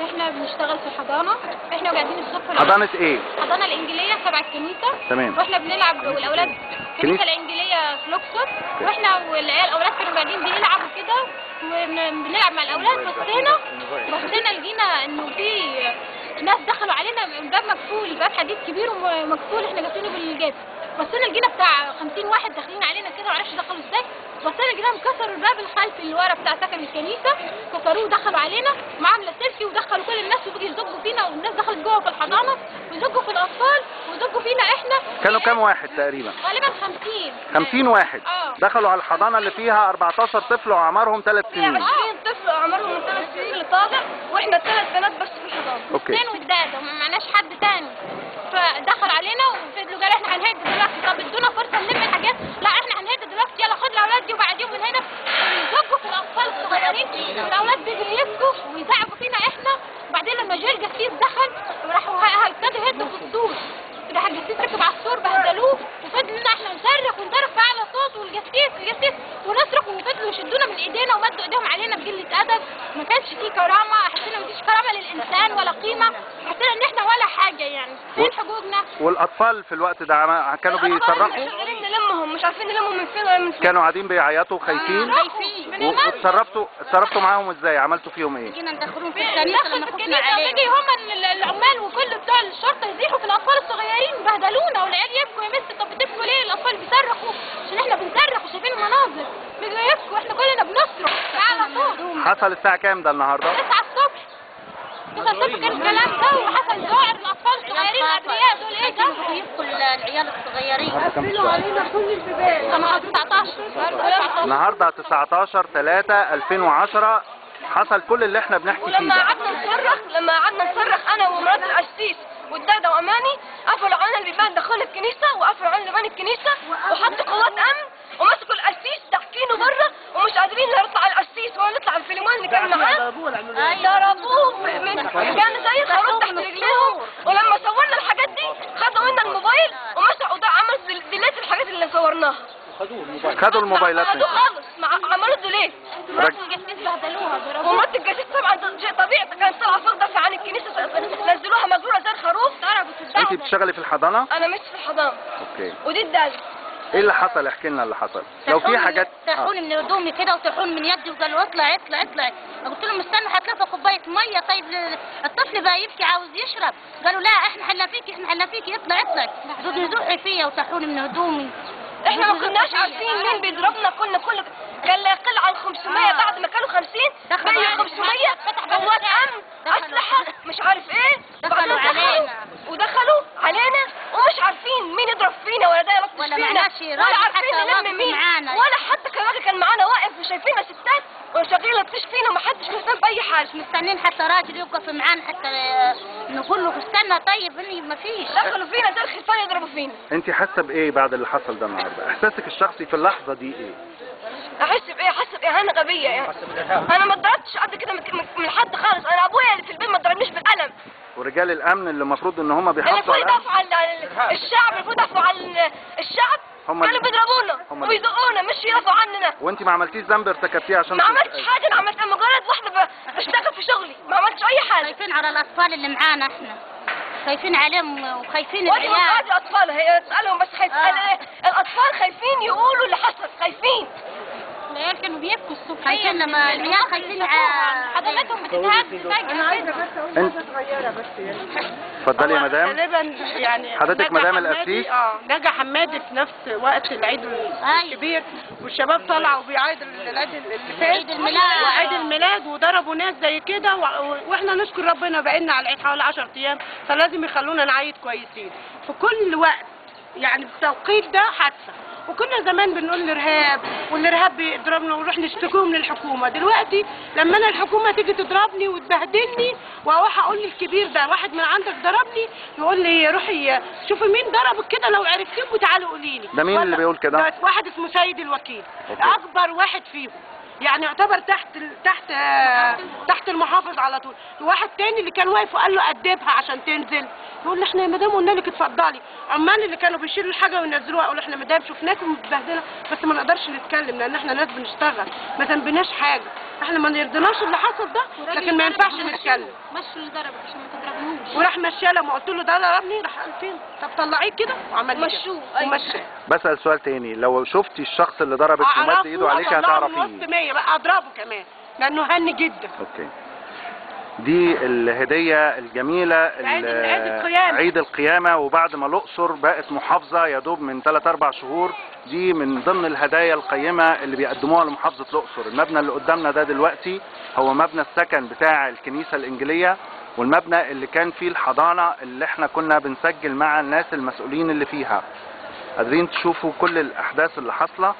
احنا بنشتغل في حضانة، احنا قاعدين الصبح. حضانة ايه؟ حضانة الانجيليه تبع الكنيسة. تمام. واحنا بنلعب والاولاد الكنيسة الانجيليه في الاقصر، واحنا والعيال الاولاد كانوا قاعدين بيلعبوا كده وبنلعب مع الاولاد. بصينا لقينا انه في ناس دخلوا علينا، الباب مقفول، الباب حديد كبير ومقفول، احنا قافلينه بالجاز. بصينا لقينا بتاع 50 واحد داخلين علينا كده، معرفش دخلوا ازاي. بصينا لقيناهم كسروا الباب الخلفي اللي ورا بتاع سكن الكنيسة، كسروه ودخلوا علينا معاهم لاسلكي ودخلوا كل الناس وبقوا يزقوا فينا، والناس دخلت جوه في الحضانة ويزقوا في الاطفال ويزقوا فينا احنا. كانوا كام واحد تقريبا؟ غالبا 50. 50 واحد. دخلوا على الحضانة اللي فيها 14 طفل واعمارهم 3 سنين. 20 طفل واعمارهم من 3 سنين اللي طالع، واحنا 3 بنات بس في الحضانة. okay. اثنين وداده وما معناش حد تاني. فدخل علينا وفضلوا قالوا احنا هنهد دلوقتي، طب ادونا فرصة نلم الحاجات، لا احنا هنهد دلوقتي، يلا خد الاولاد دي وبعديهم من هنا. يزقوا في الاطفال الصغيرين والاولاد بيجوا يبكوا ويزعقوا فينا احنا. وبعدين لما جه الجسيس دخل وراحوا ابتدوا يهدوا في السور، راح الجسيس ركب على السور بهدلوه، وفضلنا احنا نصرخ ونصرخ في اعلى صوت، والجسيس الجسيس ونصرخ، وفضلوا يشدونا من ايدينا ومدوا ايديهم علينا بقلة ادب. ما كانش فيه كرامة، حسينا مفيش كرامة للانسان ولا قيمة، حسينا ان احنا ولا حاجة يعني. فين حقوقنا؟ والاطفال في الوقت ده كانوا بيصرخوا؟ مش عارفين نلمهم، مش عارفين نلمهم من فين ولا من فين. كانوا قاعدين بيعيطوا خايفين. اتصرفتوا معاهم ازاي؟ عملتوا فيهم ايه؟ جينا ندخلهم في الكنيسة لما خفنا عليهم. بيجي هم العمال وكل بتوع الشرطة يزيحوا في الاطفال الصغيرين، بهدلونا والعيال يبكوا يا مس. طب بتبكوا ليه؟ الاطفال بيصرخوا عشان احنا بنصرخ وشايفين المناظر، بيجوا يبكوا واحنا كلنا بنصرخ على طول. حصل الساعة كام ده النهارده؟ 9 الصبح. 9 الصبح كان الكلام ده، وحصل ذعر الاطفال الصغيرين الابرياء دول. ايه ده؟ يبكوا العيال الصغيرين. قفلوا علينا كل البيبان. النهارده 19. النهارده 19/3/2010 حصل كل اللي احنا بنحكي فيه. ولما قعدنا نصرخ، لما قعدنا نصرخ انا ومرات القسيس والداده واماني، قفلوا علينا البيبان، دخلنا الكنيسة وقفلوا علينا بيبان الكنيسة وحطوا قوات امن ومسكوا القسيس داكينه بره، ومش قادرين لا نطلع القسيس ولا نطلع الفيلمان اللي كان معاه. ضربوه من كان زي الخروف تحت رجليهم. ولما صورنا الحاجات دي خدوا منا الموبايل ومسحوا ده، عملوا delete الحاجات اللي صورناها. خدوا الموبايلات، خدوه خالص، عملوا delete. مرات الجسيس بهدلوها، ومرات الجسيس طبعا شيء طبيعي كانت طالعه فوق دافعه عن الكنيسة، نزلوها مجرورة زي الخروف. انت بتشتغلي في الحضانة؟ انا مش في الحضانة. okay. ودي الداده. ايه اللي حصل؟ احكي لنا اللي حصل. لو في حاجات. سحوني من هدومي كده وسحوني من يدي وقالوا اطلع اطلع اطلع. قلت لهم استنوا هتلاقوا كوباية مية. طيب الطفل بقى يبكي عاوز يشرب. قالوا لا احنا حنفيكي احنا حنفيكي اطلع اطلع. دول يزحوا فيا وسحوني من هدومي. احنا ما كناش عارفين مين بيضربنا، كنا كل كان لا يقل عن 500، بعد ما كانوا 50 بقوا 500 قوات امن، اسلحة، مش عارف ايه. دخلوا علينا ودخلوا علينا ومش عارفين مين يضرب فينا ولا ده يلطش فينا ولا عارفين نلم مين، ولا حتى كان راجل كان معانا واقف وشايفيننا ستات وشغالين لطش فينا ومحدش مهتم باي حاجة. مستنيين حتى راجل يوقف معانا حتى نقول له استنى. طيب اني ما فيش. دخلوا فينا زي الخرفان يضربوا فينا. انت حاسه بايه بعد اللي حصل ده النهارده؟ احساسك الشخصي في اللحظة دي ايه؟ احس بايه؟ احس باهانه غبية يعني. انا ما اتضربتش قبل كده من حد خالص، انا ابويا اللي في البيت ما ضربنيش بالقلم. ورجال الامن اللي المفروض ان هم بيحافظوا على المفروض يدافعوا على الشعب، المفروض يدافعوا على الشعب، كانوا بيضربونا ويزقونا مش يدافعوا عننا. وانت ما عملتيش ذنب ارتكبتيه عشان؟ ما عملتش حاجة، انا عملت مجرد واحدة بشتغل في شغلي، ما عملتش اي حاجة. خايفين على الاطفال اللي معانا احنا، خايفين عليهم وخايفين العيال. وادي الاطفال هي تسالهم بس خايف. الاطفال خايفين يقولوا اللي حصل، خايفين. العيال كانوا بيبكوا الصبح، خايفين لما العيال خايفين على حضانتهم بتتهد فجأة. انا عايزه بس اقول حاجة صغيرة بس يعني. اتفضلي يا مدام. غالبا يعني حضرتك مدام القسيس. نجا حمادي في نفس وقت العيد الكبير، والشباب طلعوا بيعيدوا العيد اللي فات، عيد الميلاد، وعيد الميلاد، وضربوا ناس زي كده. واحنا نشكر ربنا بقينا على العيد حوالي 10 ايام، فلازم يخلونا نعيد كويسين في كل وقت يعني. بالتوقيت ده حادثه، وكنا زمان بنقول الارهاب والارهاب بيضربنا ونروح نشتكيهم للحكومة. دلوقتي لما انا الحكومة تيجي تضربني وتبهدلني واروح اقول للكبير ده واحد من عندك ضربني، يقول لي روحي شوفي مين ضربك كده، لو عرفتيه وتعالي قولي لي. ده مين اللي بيقول كده؟ ده واحد اسمه سيد الوكيل. okay. اكبر واحد فيهم. يعني يعتبر تحت تحت تحت المحافظ على طول. واحد تاني اللي كان واقف وقال له أدبها عشان تنزل، يقول له احنا يا مدام قلنا لك اتفضلي. عمال اللي كانوا بيشيلوا الحاجة وينزلوها يقولوا احنا مدام شفناكم متبهدله بس ما نقدرش نتكلم لان احنا ناس بنشتغل، ما ذنبناش حاجة، احنا ما نرضناش اللي حصل ده، لكن ما ينفعش نتكلم. مشوا اللي ضربك عشان ما تضربنوش. وراح مشاه، لما قلت له ده ضربني راح قال فين؟ طب طلعيه كده وعمل لي مشوه. ومشاه. بسأل سؤال تاني، لو شفتي الشخص اللي ضربك ومد ايده عليك هتعرفيه؟ وسط 100 بقى اضربه كمان لانه هني جدا. okay. دي الهدية الجميلة، عيد القيامة. عيد القيامة، وبعد ما الأقصر بقت محافظة يا دوب من 3-4 شهور، دي من ضمن الهدايا القيمة اللي بيقدموها لمحافظة الأقصر. المبنى اللي قدامنا ده دلوقتي هو مبنى السكن بتاع الكنيسة الإنجيلية، والمبنى اللي كان فيه الحضانة اللي احنا كنا بنسجل مع الناس المسؤولين اللي فيها. قادرين تشوفوا كل الأحداث اللي حاصلة.